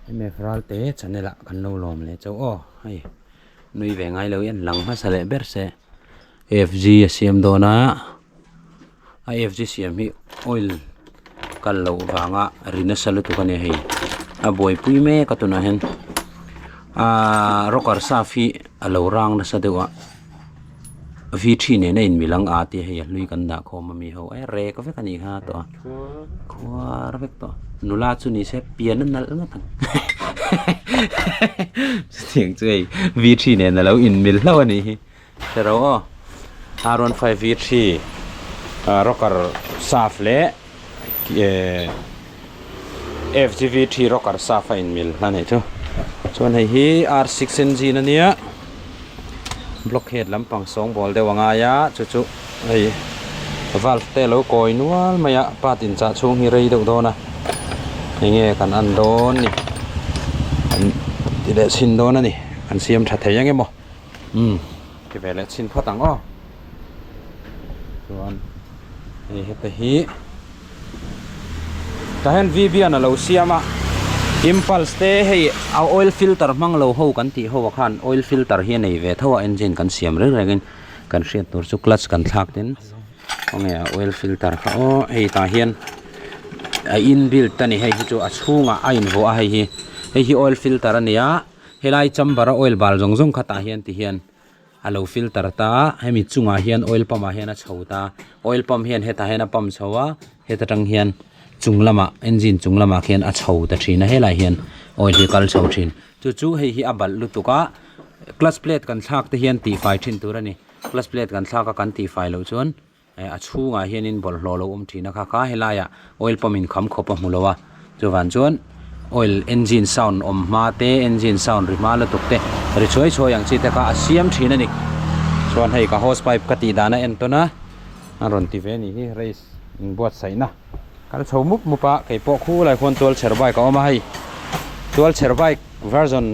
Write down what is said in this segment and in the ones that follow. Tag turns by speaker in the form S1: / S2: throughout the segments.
S1: MF Ralte channel ah kan lo lawm leh chauh aw hei nui ve ngai lo hian lang hmasa leh ber se FG a siam dawn a a FG siam hi oil kal loh vanga ri nasa lutuk a nia hei a buaipui mek a tunah hian ahh rocker saf hi a lo rang nasa deuh a. V three nen a inmil ang a tia hei a hlui kan dah khawm a mi ho e rek vek a nih kha tawh a khuar vek tawh nula chu ni se pian a nalh ngawt ang chutiang chu hei V three nen a lo inmil hlauh a nih hi hre ro aw R one five V three ah rocker saf leh eh F G V three rocker saf a inmil a nih chu chuan hei hi R six engine a nia. Block head lampang sawngbawl deuh a ngai a chu chu hei valve te alo kawi nual mai a part inchah chhung hi rei deuh dawn a enge kan en dawn ni kan ti leh chhin dawn a ni kan siam tha thei ang emaw umm ti ve leh chhin phawt ang aw chuan hei heta hi. Tah hian Vivian a lo siam a, impulse te hei a oil filter hmang lo ho kan tih ho ah khan oil filter hi a nei ve tho a engine kan siam reng reng in kan hriat tur chu clutch kan thlak tin khawnge a oil filter kha aw hei tah hian a inbuilt a ni hei hi chu a chhungah a invuah a hei hi hei hi oil filter a ni a helai chamber a oil bal zawng zawng kha tah hian ti hian. A lo filter ta a, hemi chungah hian oil pump ah hian a chho ta a, oil pump hian hetah hian a pump chho a, heta tang hian chung lamah engine chung lamah khian a chho ta thin a helaiah hian oil hi a kal chho thin chu chu hei hi a balh lutuk a clutch plate kan thlak te hian tihfai thin tur a ni clutch plate kan thlak a kan tihfai loh chuan eh a chhungah hianin bawlhhlawh lo awm thin a kha kha helaiah oil pump in kham khawp a hmu lo a chuvang chuan oil engine sound awm hma te engine sound ri hma lutuk te ri chhuai chhuai ang chi te kha a siam thin a ni chuan hei ka hose pipe ka tih dan a en tawn a a rawn ti ve a nih hi race inbuatsaihna kal chho mup mup a keipawh khulai khuan tual chher bike a awm a hei tual chher bike version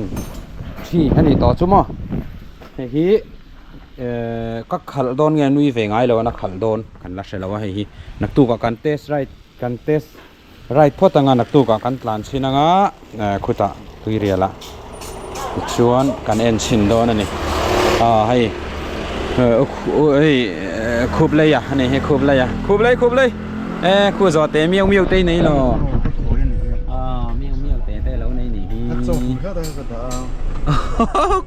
S1: 3 a ni tawh chu maw hei hi. Ehh ka khalh dawn nge nui ve ngai lo a na khalh dawn kan la hre lo a hei hi naktuk ah kan test ride kan test ride phawt anga naktuk ah kan tlan chhin anga ehh khutah tuirial ah tichuan kan en chhin dawn a ni ah hei hei khup lei a ani hi khup lei a khup lei khup lei eh khu zawh te miau miau te i nei lo ah miau miau te te lo nei ni hi.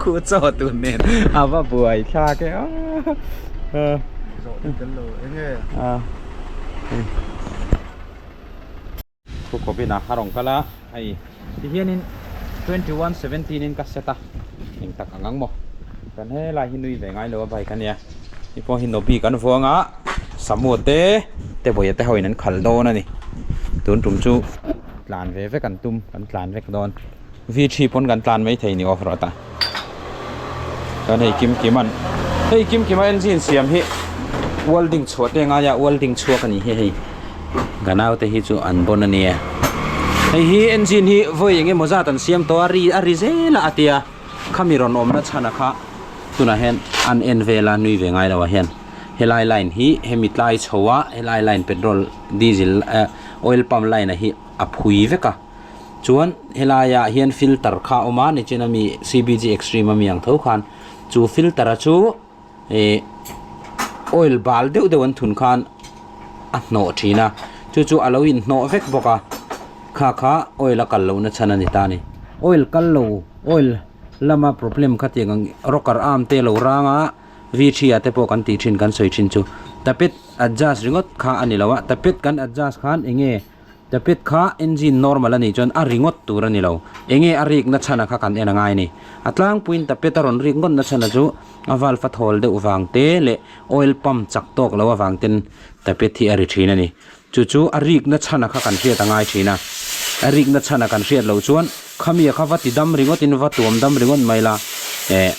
S1: Khu chaw tun nen a va buai thlak e Khu kawp in a rawn kal a hei ti hianin 21 17 in ka set a eng tak ang ang maw kan helai hi nui ve ngai lo a bike a nia hei pawh hi nobi kan vuang a Samu te te vawi te ho in an khalh dawn a ni tun tum chu tlan ve vek an tum kan tlan vek dawn. V three pawn kan tlan mai thei ni off road a chuan hei kim kim an hei kim kim a engine siam hi welding chhuah te ngai a welding chhuak a ni hi hei ka naute hi chu an bon a nia hei hi engine hi vawi eng emaw zat an siam tawh a ri a ri zel a a tia khami rawn awmna chhan a kha tunah hian an en vel a nui ve ngai lo ah hian helai line hi hemi tlai chho a helai line petrol diesel eh oil pump line a hi a phui vek a. Chuan helaiah hian filter kha a awm a nichin ami C_B_G extreme ami ang tho khan chu filter a chu ih oil bal deuh deuh an thun khan a hnawh thin a chu chu a lo inhnawh vek bawk a kha kha oil a kal lohna chhan a ni ta a ni oil kal lo oil lama problem kha tiang ang rocker arm te a lo rang a V three ah te pawh kan tih thin kan sawi thin chu tapet adjust ringawt kha a ni lo a tapet kan adjust khan eng nge. Tapet kha engine normal a nih chuan a ringawt tur a ni lo. Enge a rik na chhan a kha kan en a ngai a ni. A tlangpuiin tapet a rawn rik ngawt na chhan a chu a valve a thawl deuh vang te leh oil pump chak tawk lo avang ten tapet hi a ri thin a ni. Chu chu a rik na chhan a kha kan hriat a ngai thin a. A rik na chhan a kan hriat loh chuan khami a kha va ti dam ringawt in va tuam dam ringawt mai la eh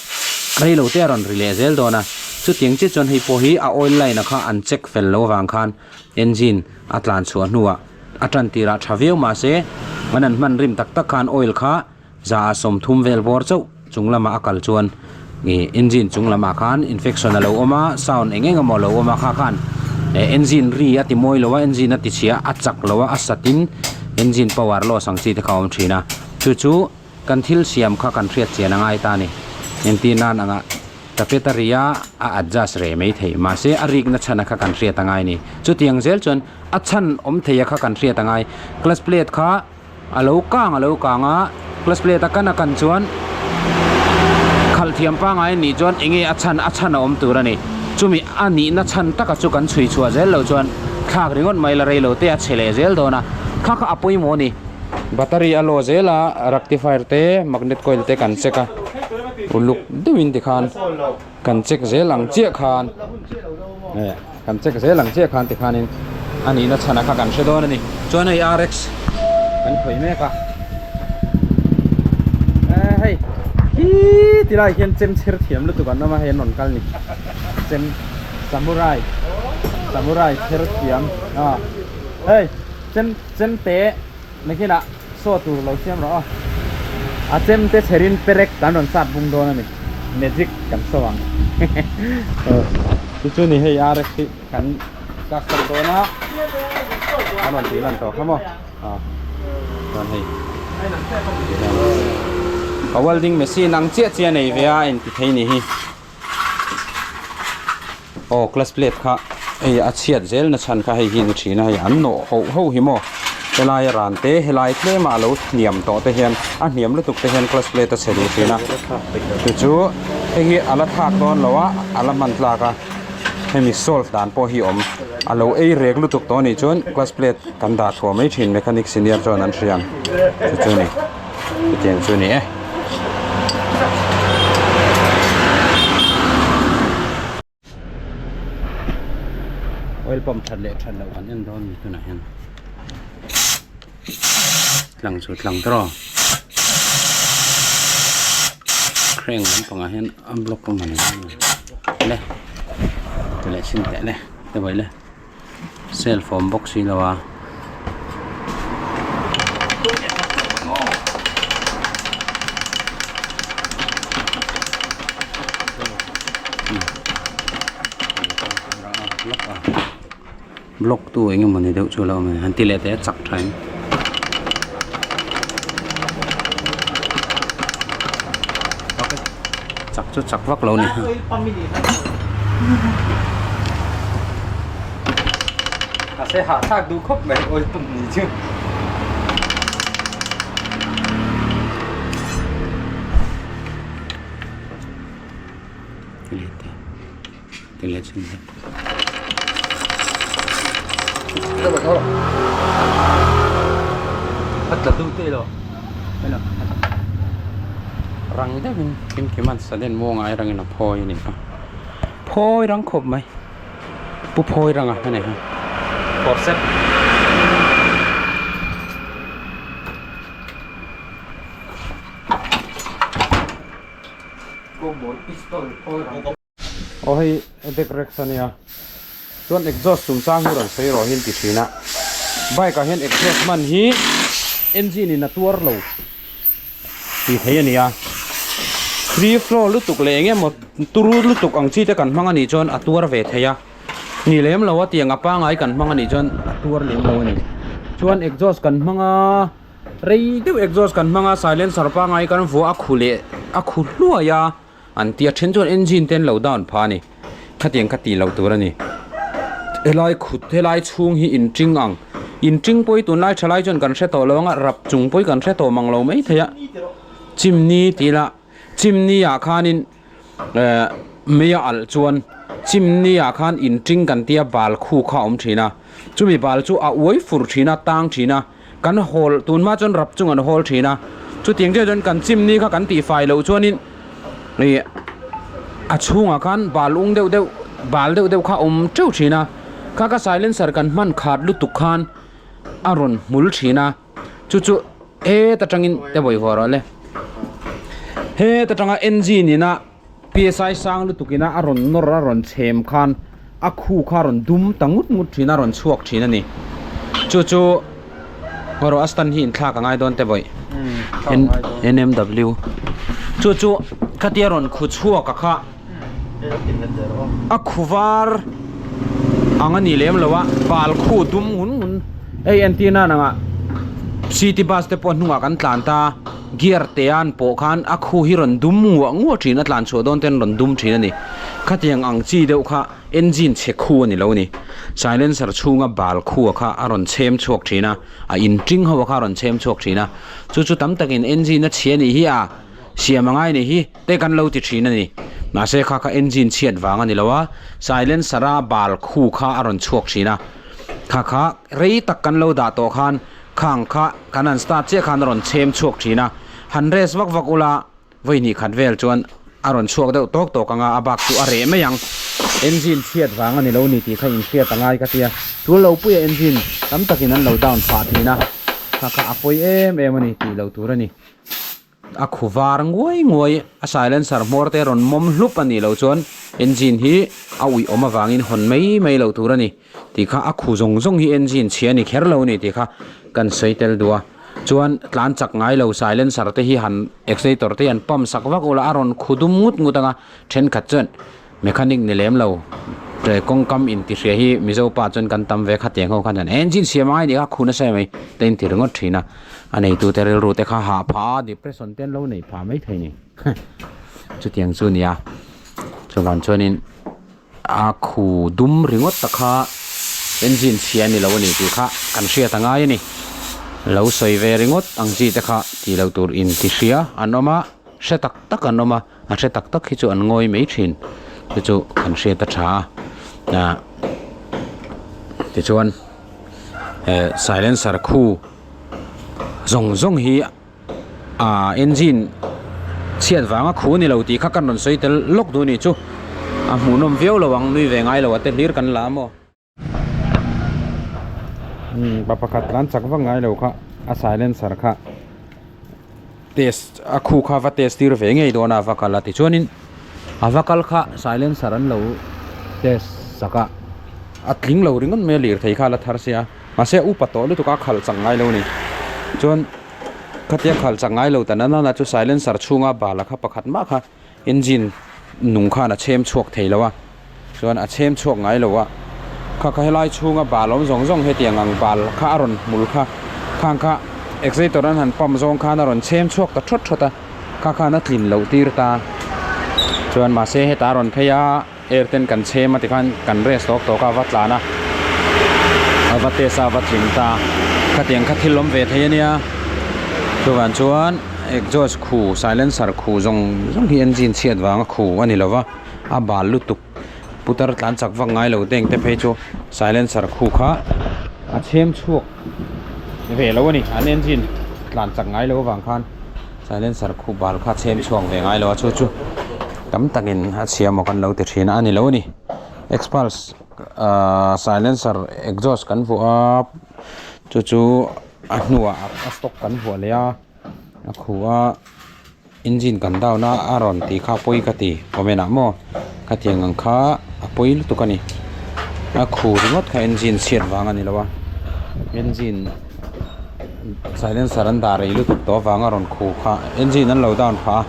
S1: rei lo te a rawn ri leh zel dawn a. Chutiang chiah chuan hei pawh hi a oil line a kha an check fel lo avang khan Engine a tlan chhuah hnuah a tan tirah tha viau mahse an an hman rim tak tak khan oil kha za ah 30 vel bawr chauh chung lamah a kal chuan ih engine chung lamah khan infection a lo awm a sound eng eng emaw a lo awm a kha khan eh engine ri a ti mawi lo a engine a ti chhia a chak lo a a sat in engine power loss ang chi te kha a awm thin a. Chu chu kan thil siam kha kan hriat chian a ngai ta a ni. Entir nan anga tapetary a a adjust reh mai theih. Mahse a rikna chhan a kha kan hriat a ngai a ni. Chutiang zel chuan a chhan awm thei a kha kan hriat a ngai. Clutch plate kha a lo kang a lo kang a, clutch plate a kan a kan chuan khalh thiam pangai a nih chuan enge a chhan a chhan a awm tur a ni. Chumi a nihna chhan taka chu kan chhui chhuah zel lo chuan thlak ringawt mai la rei lo te a chhe leh zel dawn a, kha kha a pawimawh a ni. Battery a law zel a, rectifier te magnet coil te kan check a, uluk deuhin tikhan kan check zel ang chiah khan eh kan check zel ang chiah khan tikhanin a nihna chhan a kha kan hre dawn a ni. Chuan hei RX kan khawih mek a, eh hei khi ti lai hian chem chher thiam lutuk an awm a, hei an rawn kal ni chem samurai samurai chher thiam a hei. Chem chem te nakinah saw tur lo siam rawh aw. A chem te chherin perek kan rawn sat bung dawn a ni. Magic kan saw ang. Chu chu ni hei RX hi kan custom dawn a. Kan rawn tih lan tawh kha maw. Chuan hei ka welding machine ang chiah chiah nei ve a inti thei ni hi. Aw clutch plate kha hei a chhiat zel na chhan kha hei hi ni thin a hei an nawh ho ho hi maw helai a ran te helai tlem ah a lo hniam tawh te hian a hniam lutuk te hian clutch plate a chhe duh thin a chu chu hei hi a la thlak dawn lo a a la hman tlak a hemi solve dan pawh hi awm a lo ei rek lutuk tawh a nih chuan clutch plate kan dah thuah mai thin mechanic senior chuan an hria ang chu chu a ni. Chutiang chu a ni e. Oil pump that leh that loh kan en dawn ni tunah hian tlang chu tlang tawh crank lampangah hian a block a ni le ti leh chhin teh le te vawi le. Cell phone bawk si lo a. Block tu eng emaw ni deuh chu a lo awm a ni han ti leh teh a chak tha in. Chak chu chak vak lo a ni.
S2: Mahse hahthlak duh khawp mai oil pump ni chu.
S1: Rang deuhin kimkiman sudden muangah rangin a phawi a ni kha phawi rang khawp mai. Pu phawi ranga a ni kha
S2: Forcep.
S1: Aw hei deck rex a nia chuan exhaust chungchang hi rawn sawi rawh hi an ti thin a bike ah hian exhaust hman hi engine in a tuar lo tih theih a ni a free flow lutuk leh eng emaw turu lutuk ang chi te kan hmang a nih chuan a tuar ve thei a ni lem lo a tiang a pangai kan hmang a nih chuan a tuar lem lo a ni chuan exhaust kan hmang a. Rei deuh exhaust kan hmang a, silencer pangai kan vuah a khu leh a khu hluai a, an ti a then chuan engine te an lo down phah a ni, khatiang kha tih loh tur a ni. Helai khut helai chhung hi inṭing ang, inṭing pawh hi tunlai tha lai chuan kan hre tawh lo ang a, rap chung pawh hi kan hre tawh mang lo mai thei a, chimni tih ila chimni ah khanin eh mei a alh chuan chimni ah khan inṭing kan tia bal khu kha a awm thin a, chumi bal chu a uai fur thin a, tang thin a. Kan hawl tun hma chuan rap chung an hawl thin a, chutiang chiah chuan kan chimni kha kan tihfai loh chuanin ih a chhungah khan bal ung deuh deuh bal deuh deuh kha a awm teuh thin a, kha ka silencer kan hman khat lutuk khan a rawn hmul thin a, chu chu heta tangin te bawihvawh rawh le heta tanga engine ina psi sang lutuk ina a rawn nawr a rawn chhem khan a khu kha a rawn dum ta ngut ngut thin a rawn chhuak thin a ni chu chu erawh a stand hi inthlak a ngai dawn te vawi N_M_W chu chu khatia rawn khu chhuak a kha a khu var ang a ni lem lo a bal khu dum ngun ngun hei entir nan ang ah. City bus te pawh hnungah kan tlan ta, gear te an pawh khan a khu hi rawn dum nguah nguah thin a, tlan chhuah dawn ten rawn dum thin a ni. Khatiang ang chi deuh kha engine chhe khu a ni lo a ni. Silencer chhunga bal khu a kha a rawn chhem chhuak thin a, a inting ho a kha a rawn chhem chhuak thin a. Chu chu tam takin engine a chhia nih hi a siam a ngai nih hi te kan lo ti thin a ni. Mahse kha kha engine chhiat vang a ni lo a, silencer a bal khu kha a rawn chhuak thin a. Kha kha rei tak kan lo dah tawh khan khang kha kan han start chiah khan a rawn chhem chhuak thin a, han rest vak vak ula vawi hnih khat vel chuan a rawn chhuak deuh tawk tawk anga a bak chu a reh mai ang. Engine chhiat vang a ni lo ni tih kha inhriat a ngai ka tia, tul lo puia engine tam takin an lo down phah thin a, kha kha a pawi em em a ni tih loh tur a ni. A khu var nguai nguai, a silencer hmawr te rawn mawm hlup a nih loh chuan engine hi a uih awm avangin hawn mai mai loh tur a ni tih kha a khu zawng zawng hi engine chhia a ni kher lo a ni tih kha kan sawi tel duh a. Chuan tlan chak ngai lo silencer te hi han accelerator te hi han pump sak vak ula a rawn khu dum ngut ngut ang a, thenkhat chuan Mechanic ni lem lo, kawngkam intihria hi Mizo pa chuan kan tam ve khatiang ho khan chuan engine siam angai nih kha khu nasa emai te in ti ringawt thin a, a neitu te rilru te kha hah phah a depression te an lo nei phah mai thei ni chutiang chu nia chuvang chuanin a khu dum ringawt ta kha engine chhia a ni lo a ni tih kha kan hriat angai a ni, lo sawi ve ringawt ang chi te kha tih loh tur intihria an awm a hre tak tak an awm a. A hre tak tak hi chu an ngawi mai thin chu chu kan hriat a tha a ah tichuan eh silencer khu zawng zawng hi ah engine chhiat vanga khu a ni lo tih kha kan rawn sawi tel lawk duh a nih chu a hmuhnawm viau lo ang nui ve ngai lo a te hlir kan la a maw. Pa pakhat tlan chak vak ngai lo kha a silencer kha test a khu kha va test tir ve ngei dawn a va kal a tichuanin a va kal kha silencer an lo test sak a a tling lo ringawt mai a lirthei kha a la thar sia mahse a upa tawh lutuk a a khalh chak ngai lo a ni chuan khatia khalh chak ngai lo ta na na chu silencer chhunga bala kha pakhat mah kha. Engine nung khan a chhem chhuak thei lo a, chuan a chhem chhuak ngai lo a, kha kha helai chhunga bal awm zawng zawng hetiang ang bal kha a rawn hmul kha, khang kha excavator an han pump zawng khan a rawn chhem chhuak ta thawt thawt a, kha khan a tlin loh tir ta, chuan mahse hetah a rawn phei a air ten kan chhem a tikhan kan rest tawk tawk a va tlan a, a va test a a va tling ta, khatiang kha thil awm ve thei a nia, chuvang chuan. Exhaust khu silencer khu zawng zawng hi engine chhiat vanga khu a ni lova a bal lutuk putar tlan chak vak ngai lo deng te phei chu silencer khu kha a chhem chhuak ve lo a ni an engine tlan chak ngai lo avang khan silencer khu bal kha chhem chhuak ve ngai lo a chu chu tam takin a chhia maw kan lo ti thin a a ni lo a ni xpulse ahh silencer exhaust kan vuah a chu chu a hnuah a stock kan vuah leh a. A khu a engine kan down a a rawn tih kha pawi ka ti comment ah maw khatiang ang kha a pawi lutuk a ni a khu ringawt kha engine chhiat vang a ni lo a engine silencer an dah rei lutuk tawh avanga rawn khu kha engine an lo down phah a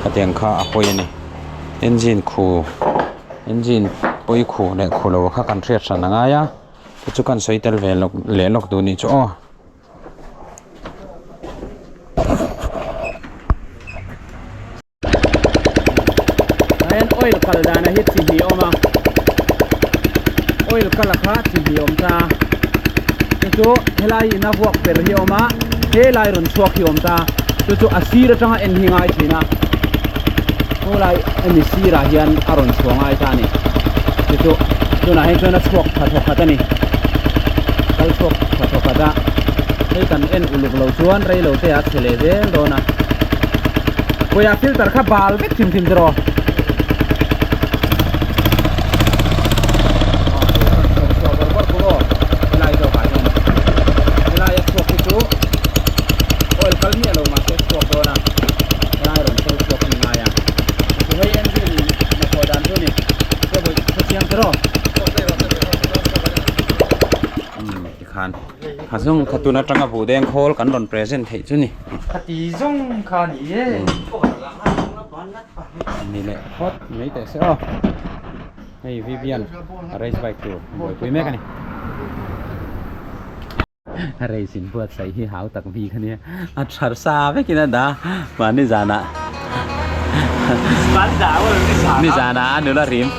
S1: khatiang kha a pawi a ni engine khu engine pawi khu leh khu lo kha kan hriat hran a ngai a chu chu kan sawi tel ve lawk leh lawk duh a nih chu aw.
S2: Hian oil kal dan a hi chi hnih a awm a oil kal a kha chi hnih a awm ta chu chu helai in a vuak per hi a awm a helai rawn chhuak hi a awm ta chu chu a sir atanga en hi ngai thin a khawlai hemi sirah hian a rawn chhuah ngai ta a ni chu chu tunah hian chuan a chhuak tha thawk khat a ni kal chhuak tha thawk khat a hei kan en uluk lo chuan rei lo te ah a chhe leh zel dawn a kawia filter kha bal vek hrim hrim tiraw. Oil kal miah lo mahse chhuak dawn a helai rawn kal chhuak hi ngai a chu hei engine hnathawh dan chu ni hre chiang tiraw
S1: umm tikhan kha zawng kha tun atanga buh deng khawl kan rawn present theih chu ni
S2: khati zawng kha ni e
S1: ni leh phawt mai teh se aw hei Vivian race bike tur buaipui mek a ni.
S2: Race in buatsaih hi hau tak bik a nia a thar sa vekin a dah mahni zanah nizanah a nula rim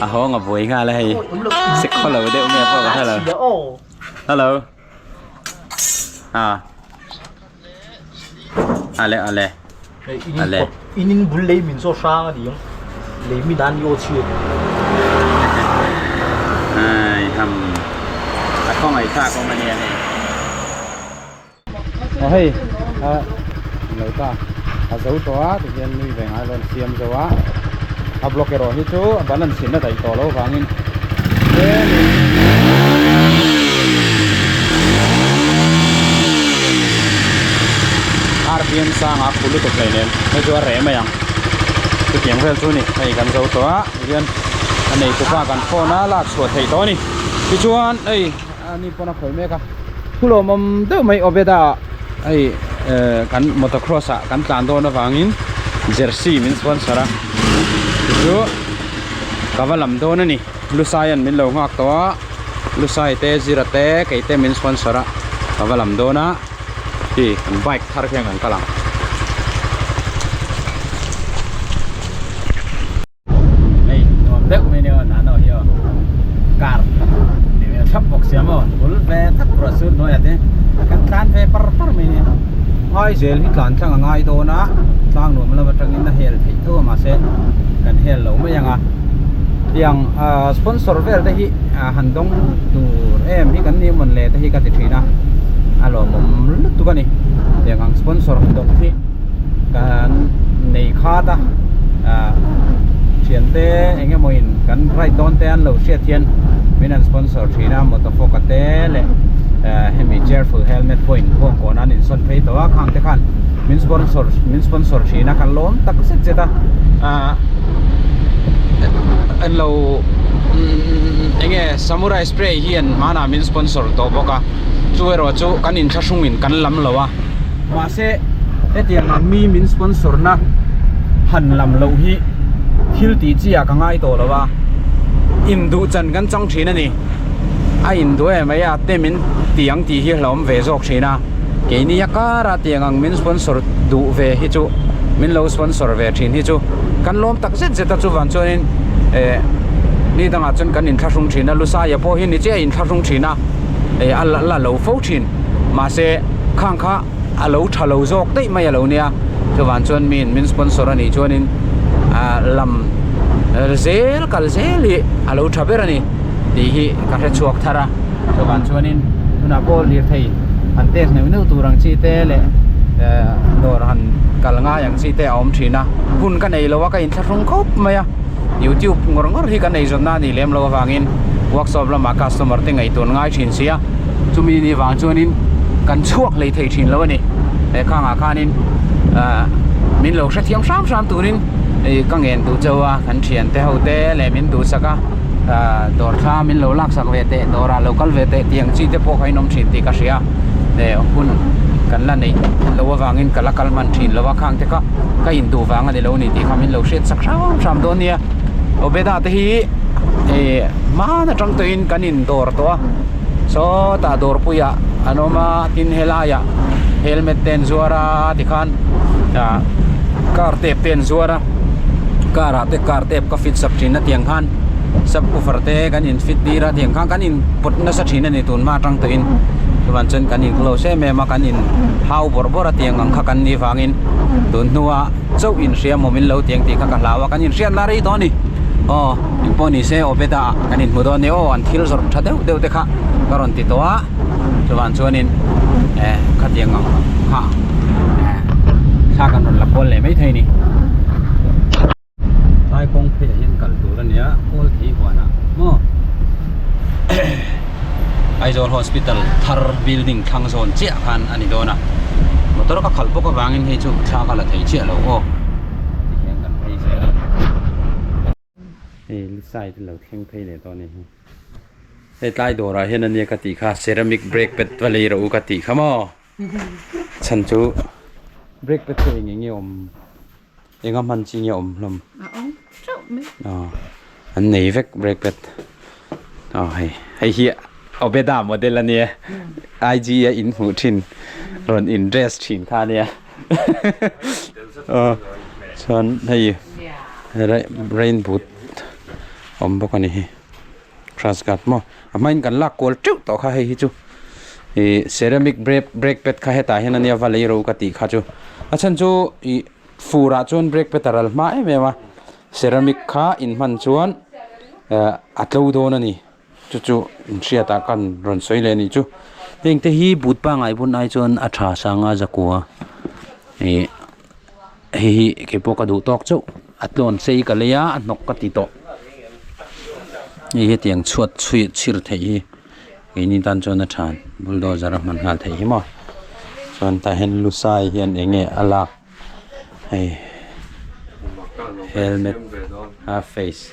S2: a hawng a buai nghal a hei sikhaw lo deuh nge pawh ka hre lo hello ah ale ale ale
S3: inin bul lei min chaw hrang a ni ang lei min an i aw chhiat
S1: ai ham a khawngaih thlak awm a nia hei
S2: aw hei a lo ta a zo tawh a tihian nui ve ngai lo an siam zo a a block erawh hi chu a ban an chhin a daih tawh loh vangin tlemin rpm sanga a phu lutuk hleinem hei chu a reh mai ang chutiang vel chu a ni hei kan zo tawh a tihian a neitupa kan phone a lak chhuah theih tawh a ni tichuan hei ani pawn a khawi mek a thu lawmawm deuh mai Obeda hei eh kan motocross ah kan tlan dawn avangin jersey min sponsor a chu ka va lam dawn a ni Lusaia'n min lo nghak tawh a Lusai te Zira te kei te min sponsor a ka va lam dawn a hei kan bike thar khian kan kal ang. Hei nuam deuh mai nia na no hi aw car ni ve thap bawk sia maw bul ve thap ruah sur hnuaiah te kan tlan ve par par mai nia ngai zel hi tlan tlang a ngai dawn a tlang nuam lam atangin a hel theih tho a mahse kan hel lo mai ang a tiang ah sponsor vel te hi han dawng tur em hi kan ni mawn le te hi ka ti thin a a lawmawm lutuk a ni tiang ang sponsor han dawng hi. Kan nei khat a ah thiante eng emaw in kan ride dawn te an lo hriat hian min an sponsor thin a motofoka te leh eh hemi cheerful helmet pawh in khawm kawn an insawn phei tawh a khang te khan min sponsor min sponsor thin a kan lawm tak zet zet a ah an lo eng nge samurai spray hian hmanah min sponsor tawh bawk a chu erawh chu kan inthlahrung in kan lam lo a. Mahse, hetiang ang mi min sponsor na han lam loh hi thil tih chi ah ka ngai tawh lo a, induh chan kan chang thin a ni. A induh em mai a, te min ti ang tih hi hlauhawm ve zawk thin a, keini a kara tiang ang min sponsor duh ve hi chu min lo sponsor ve thin hi chu kan lawm tak zet zet a, chuvang chuanin eh ni dangah chuan kan inthlahrung thin a, Lusaia pawh hi ni chiah a inthlahrung thin a, eh a la lo fo thin. Mahse, khang kha a lo tha lo zawk daih mai a lo nia. Chuvang chuan miin min sponsor a nih chuanin ah lam zel kal zel hi a lo tha ber a ni tih hi ka hre chhuak thar a. Chuvang chuanin tunah pawh lirthei han test neuh neuh tur ang chi te leh eh dawr han kal ngai ang chi te a awm thin a. Hun ka nei lo a, ka inthlahrung khawp mai a. YouTube ngawr ngawr hi kan eizawnna a nih lem loh avangin workshop lamah customer te ngaihtuah ngai thin sia. Chumi ni vang chuanin kan chhuak hlei thei thin lo a ni. He khangah khanin ah min lo hrethiam hram hram turin ih ka ngen duh chauh a, kan thiante ho te leh min duhsak a, ah dawr thla min lo laksak ve teh, dawrah lo kal ve teh tih ang chi te pawh kha inawm thin tih ka hria. Eh hun kan la neih loh avangin ka la kal hman thin lo a, khang te kha ka induh vang a ni lo a ni tih kha min lo hriatsak hram hram dawn nia. Obeda te hi eh hman atang tawhin kan indawr tawh a. Sawtah dawrpuiah an awm a tin helaiah helmet te an zuar a tikhan ah car tape te an zuar a car ah te car tape ka fit sak thin a tiang khan subwoofer te kan in fit tir a tiang khan kan in pawt nasa thin a ni tun hma atang tawhin chuan chuan kan in close em em a kan in hau bawrh bawrh a tiang ang kha kan nih vangin tun hnua chauh inhria maw min lo tiang tih kha ka hlau a kan inhriatna rei tawh a ni aw. Engpawh ni se Obeda ah kan inhmu dawn nia aw an thil zawrh tha deuh deuh te kha ka rawn ti tawh a chuvang chuanin eh khatiang ang kha eh thla kan rawn la kual leh maithei a ni. Tlai kawng pheiah hian kal tur a nia kawl thei huanah maw Aizawl Hospital thar building thlang zawn chiah khan a ni dawn a motor ka khalh bawk avangin hei chu thla ka la thei chiah lo aw. Tihian kan phei zel a. Hei side lo thleng phei leh tawh a ni hi. Hei tlai dawrah hian ania ka tih kha ceramic brake pad va lei rawh u ka tih kha maw. Chhan chu brake pad chu eng eng nge awm enga hman chi nge awm hlawm.
S4: A awm teuh mai.
S1: Aw an nei vek brake pad. Aw hei hei hi. Obeda model a nia IG a in hmuh thin rawn in dress thin kha a nia aw chuan hei rain boot awm bawk a ni hi crash guard maw a hmain kan lak kual teuh tawh kha hei hi chu ih ceramic brake brake pad kha hetah hian a nia va lei ro ka tih kha chu a chhan chu ih fur ah chuan brake pad a ral hma em em a ceramic kha in hman chuan eh a tlo dawn a ni. Chu chu inhriatah kan rawn sawi leh a nih chu.
S2: Heng te hi but pangai bun ai chuan a tha sang a zakua ih hei hi kei pawh ka duh tawk chauh a tlawn sei ka lei a a hnawk ka ti tawh hei hetiang chhuat chhui chhir theih hi keini tan chuan a tha bulldozer a hman nghal theih hi maw chuan tah hian lusai hian eng nge a lak hei helmet a face.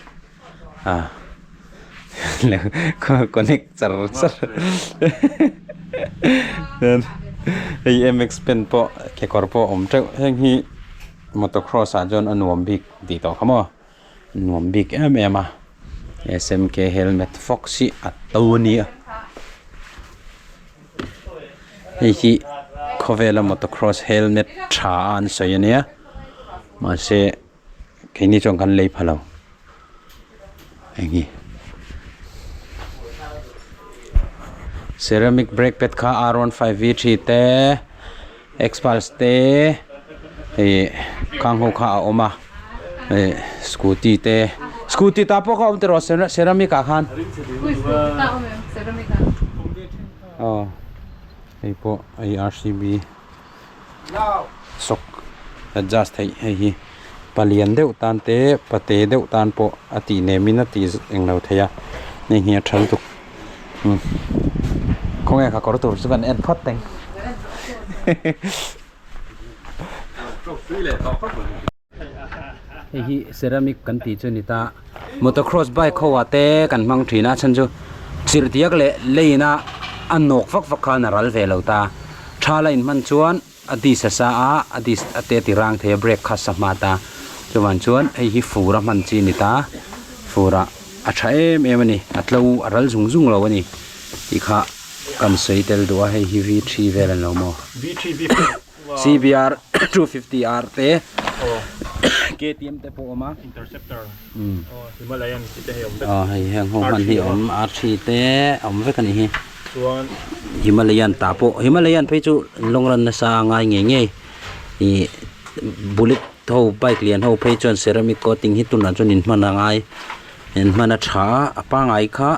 S2: a connect char char hei mx pen pawh kekawr pawh a awm teuh heng hi motocross ah chuan a nuam bik tih tawh kha maw nuam bik em em a smk helmet fox hi a to a nia hei hi khawvela motocross helmet tha a an sawi a nia mahse. Keini chuan kan lei pha lo eng hi ceramic brake pad kha r one five v three te xpulse te ih khang ho kha a awm a ih scooty te scooty ta pawh kha a awm tiraw ceramic ah khan aw hei pawh hei R C B. Shock adjust theih hei hi palian deuh tan te pate deuh tan pawh a tih nem in a tih englo thei a hei hi a tha lutuk umm khawnge ka kawr tur chu kan en phawt teng
S1: Hei hi ceramic kan tih chu a ni ta motocross bike ho ah te kan hmang thin a chhan chu chirhdiak leh lane a a nawk vak vak khan a ral ve lo ta tha la inhman chuan a dis a sa a a dis a te ti rang thei a brake kha sa hma ta chuvang chuan hei hi fur a hman chi a ni ta fur ah a tha em em a ni a tlo a ral zung zung lo a ni tih kha kan sawi tel duh a hei hi v three vel a ni lo maw. CBR 250R te KTM te pawh awm a
S3: Interceptor Himalayan chi te hei awm vek
S1: aw hei heng ho hman hi awm R3 te awm vek a nih hi
S3: chuan
S1: Himalayan tah pawh Himalayan phei chu long run nasa a ngai ngei ngei ih bullet ho bike lian ho phei chuan ceramic coating hi tunah chuan in hman a ngai in hman a tha a a pangai kha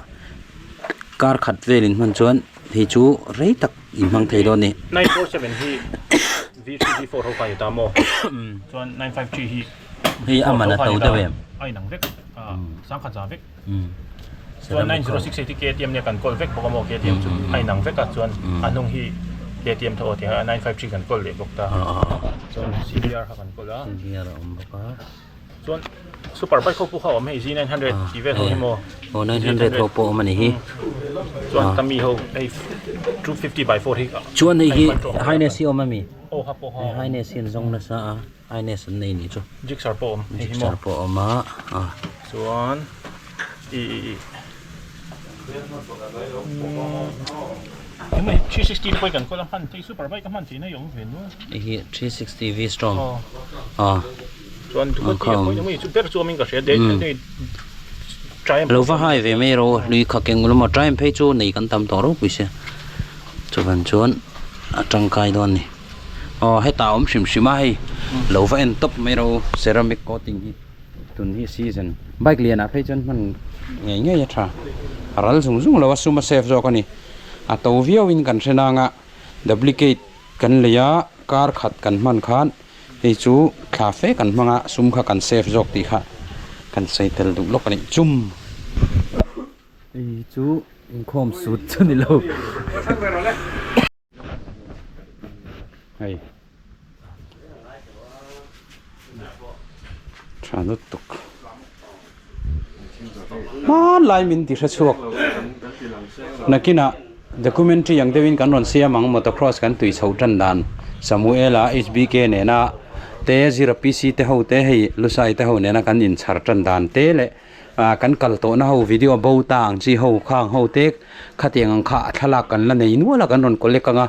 S1: kar khat vel in hman chuan hei chu rei tak in hmang thei dawn a ni.
S3: 947 hi V3 V4 ho kha a ni ta maw? Chuan 953 hi
S1: Hei a man a to deuh em?
S3: A inang vek sangkhat za vek. Chuan 9068 hi KTM nia kan kawl vek bawk a maw KTM chu a inang vek a chuan a hnung hi KTM tho aw tih a 953 kan kawl leh bawk ta. Chuan CBR kha kan kawl a.
S1: CBR a awm bawk a.
S3: Chuan super bike ho pawh kha awm hei Z900 tih vel ho hi maw?
S1: Aw 900 ho pawh awm a ni hi.
S3: Chuan kami ho hei 250 by 4 hi.
S1: Chuan hei hi Highness hi awm a mi?
S3: Aw ha pawh ha.
S1: Highness hi an zawng nasa a Highness an nei nih chu.
S3: Gixxer pawh awm hei hi maw?
S1: Gixxer pawh awm a.
S3: Chuan i Eng 360 te pawh hi kan kawl a hman thei super bike a hman theihna hi awm ve nual.
S1: Hei hi 360 V Strom. Aw.
S3: Chuan Ducati a pawhin emaw chu ber chu awmin ka hria de de Triumph.
S1: Lo va hai ve mai ro lui kha keng ula maw Triumph phei chu nei kan tam tawh ropui sia chuvan chuan a tangkai dawn a ni. Aw hetah a awm hrim hrim a hei lo va en tawp mai ro ceramic coating hi tun hi season bike lianah phei chuan hman ngei ngei a tha a ral zung zung lo a sum a save zawk a ni a to viau in kan hre nang a duplicate kan lei a kar khat kan hman khan. Hei chu thla fe kan hmang a, sum kha kan save zawk tih kha kan sawi tel duh lawk a ni. Chum!
S2: Hei chu inkhawm sut chu ni lo.
S1: Hei. Tha lutuk. Hmanlai min ti hre chhuak. Nakinah documentary ang deuhin kan rawn siam ang motocross kan tui chhoh tan dan Samuela HBK nena te Zira PC te ho te hei Lusai te ho nena kan inchhar tan dan te leh.
S2: ah kan kal tawhna ho video bo ta ang chi ho khang ho te khatiang ang kha a thlalak kan la nei nual a kan rawn collect ang a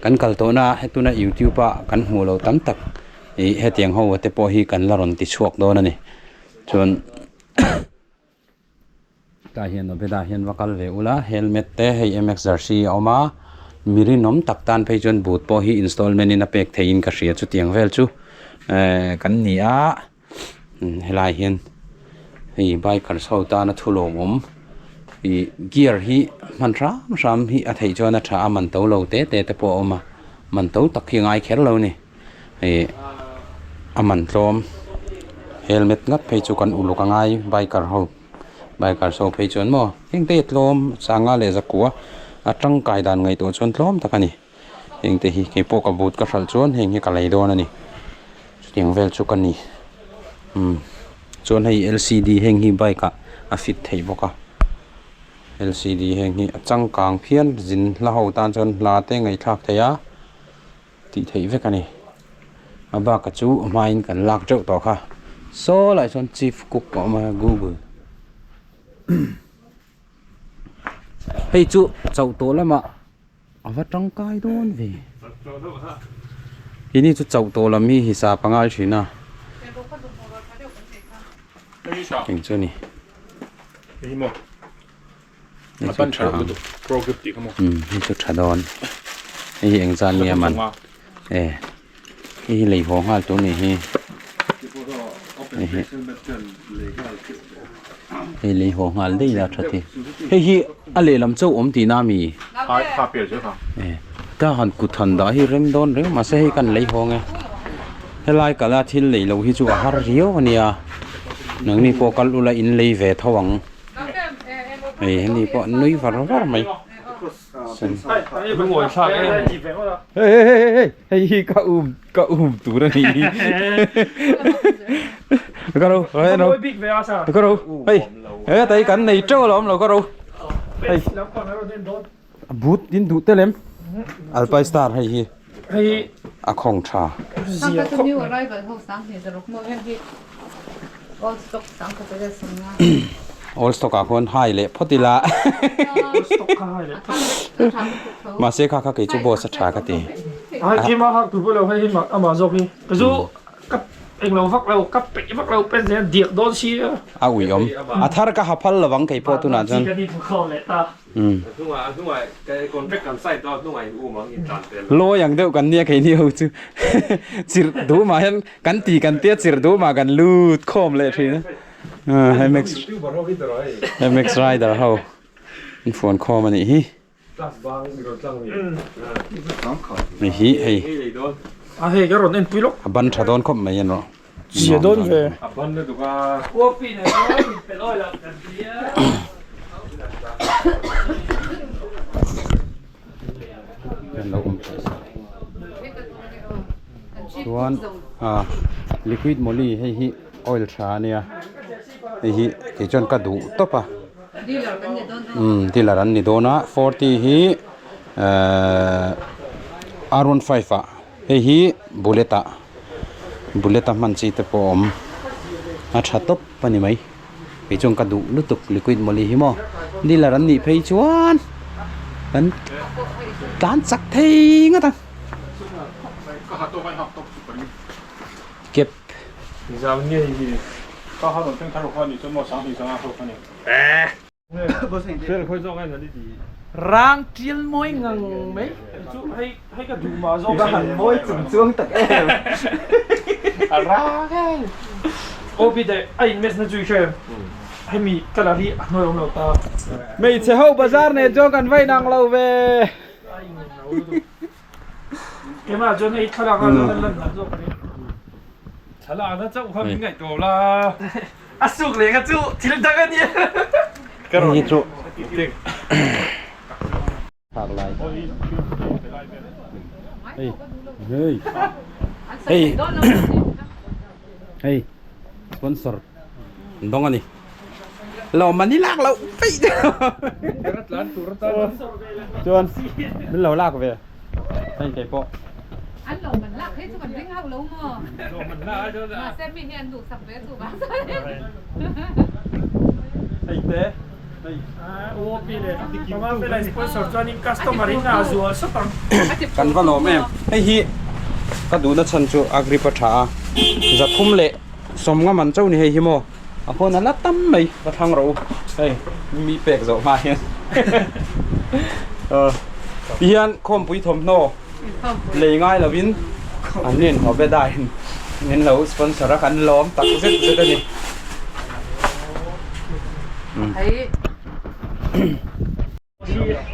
S2: kan kal tawhna hetuna youtube a kan hmuh loh tam tak ih hetiang ho te pawh hi kan la rawn ti chhuak dawn a ni chuan. Tah hian Obeda hian va kal ve ula helmet te hei MX jersey a awm a mi rinawm tak tan phei chuan boot pawh hi installment in a pek theihin ka hria chutiang vel chu ehh kan ni a helai hian hei bikers ho tana thu lawmawm ih gear hi hman hram hram hi a theih chuan a tha a man to lo te te te pawh a awm a man to tak hi a ngai kher lo a ni. Ih a man tlawm helmet ngat phei chu kan uluk a ngai biker ho bikers ho phei chuan maw heng te hi a tlawm sanga leh zakua a tangkai dan ngaihtuah chuan tlawm tak a ni heng te hi keipawh ka but ka hralh chuan heng hi ka lei dawn a ni chutiang vel chu ka ni umm chuan hei L C D heng hi bike ah a fit theih bawk a L C D heng hi a changkang phian zin hla ho tan chuan hla te ngaihthlak theih a. Tih theih vek a ni. A bak chu a hmain kan lak teuh tawh kha. Saw lai sawn chief cook a awm a google. Hei chu chauh tawh lamah a va tangkai dawn ve. Keini chu chauh tawh lam hi hisap a ngai thin a. Eng chu a ni.
S3: A ban tha lutuk pro grip tih kha maw.
S2: Um hei chu tha dawn hei hi eng zan nge man e hei hi lei haw nghal tur ni hi hei hi hei lei haw nghal daih la tha ti hei hi a lehlam chauh awm tihna ami e ta han kut han dah hi rem dawn reng mahse hei kan lei haw nge helai kala thil lei loh hi chu a har riau ania nangni pawh kal ula in lei ve tho ang. Hei hemi pawh an nui var var mai
S1: Hei hei hei hei hei hi ka um ka um tur a ni hi ka ro hei ro ka ro hei he tai kan nei teuh alawm lo ka ro hei a but in duh tel em alpine star hei hi a khawng tha. Old stock ah khuan hai leh phawt ila mahse kha kha kei chu boss a tha ka ti. A ui awm a thar ka ha phal lovang kei pawh tunah chuan. Lawi ang deuh kan nia keini ho chu chirh duh mah hian kan ti kan tia chirh duh mah kan lut khawm leh thin a MX MX rider ho an fuan khawm a nih hi hei hi hei a ban tha dawn khawp mai an rawh.
S4: Zia dawn ve.
S2: Chuan ah liquid moly hei hi oil tha ania hei hi kei chuan ka duh tawp a umm dealer an ni dawn a forty hi ehh r one five ah. Hei hi bullet ah bullet a hman chi te pawh a awm a tha tawp a ni mai kei chuan ka duh lutuk liquid moly hi maw dealer an nih phei chuan an tlan chak thei ngawt ang kep.
S4: Rang tial mawi ngang mai chu hei hei ka duh mah zawk a han mawi chung chuang tak em a rang hei OP te a in match na chu i hre em hemi colour hi a hnuai awm lo ta
S1: Hmeichhe ho bazar nen chuan kan va inang lo ve.
S4: Keimah chuan hei thlalak ah chuan a lan dan zawk a ni.
S3: Thlalak na chauh kha min ngaihtuah la.
S4: A suk leh kha chu thil dang a nia.
S2: Hei chu Thlak lai. Hei hei hei hei sponsor an dawng a ni. Lawm an i lak loh feih chuan min lo lak ve hei kei pawh.
S5: An lawm an lak phei chu kan ring hauh lo maw? Mahse mi hi an duhsak ve chu vang chuan.
S1: Hei te hei.
S4: OP leh Mama Fela sponsor chuanin customer in a zual sawt ang.
S1: Kan va lawm em. Hei hi ka duhna chhan chu a grip a tha a, 300 leh 50 man chauh ni hei hi maw. A huan a la tam mai va thlang rawh u hei mi pek zawh hma hian ti hian khawmpui thawmhnaw lei ngai lovin an nen haw be dahin min lo sponsor a kan lawm tak zet zet a ni.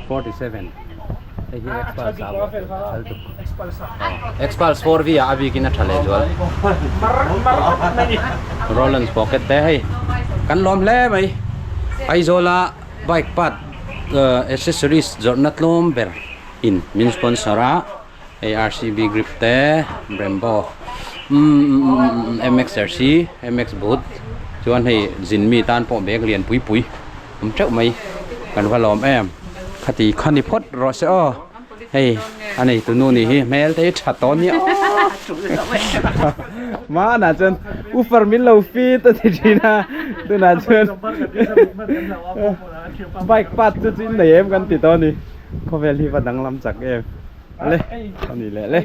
S1: 47 hei hi Xpulse a thal tuk Xpulse 4V ah a bikin a tha leh zual Rollins pocket te hei kan lawm hle mai Aizawl a bike part accessories zawrhna tlawm ber in min sponsor a hei RCB grip te Brembo MXRC MX boot chuan hei zin mi tan pawh bag lian pui pui. Awm teuh mai kan va lawm em khati kha ni phawt rawh se aw hei a nei tu nu nih hi hmel te hi tha tawh nia aw mahna chuan ufar min lo fit a ti thin a tunah chuan bike path chu chu in nei em kan ti tawh a ni khawvel hi va danglam chak em le a ni leh le.